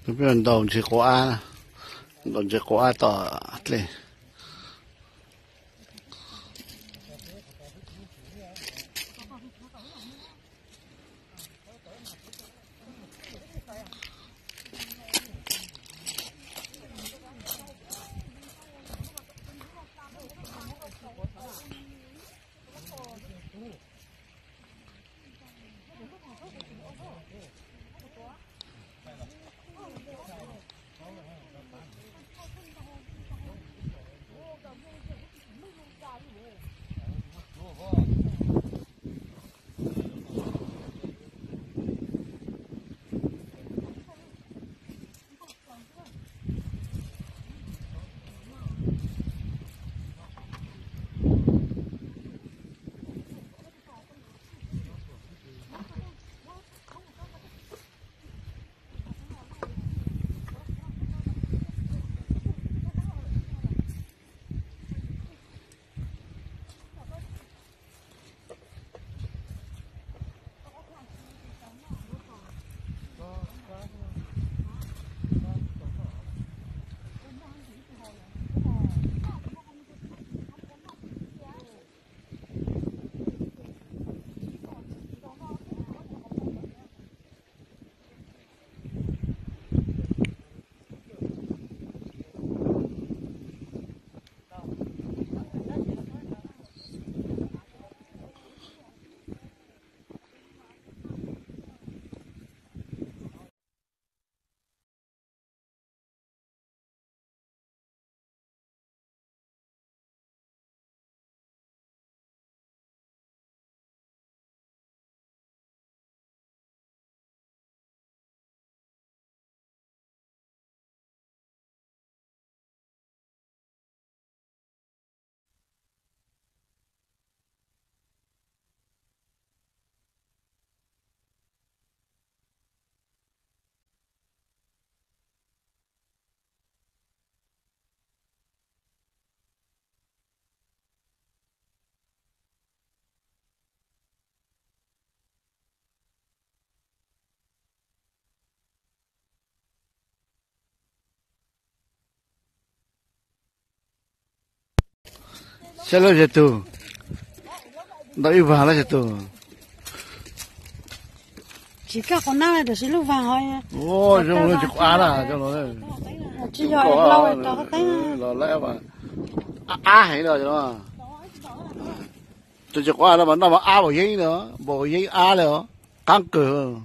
Peb ntaus ntses quav ab, ntaus ntses quav ab tom dlej. Saib lub zes tug, ntau ib vag lub zes tug. Tsis kaj qhov nab tam sis lub vag ho zoo li ntses quav ab na. Tsis yog lau rau qhov teeb los lawm, ab heev los. Tus ntses quav no mas noj mas ab npaum yeeb no, npaum yeeb ab li os, qaab kawg.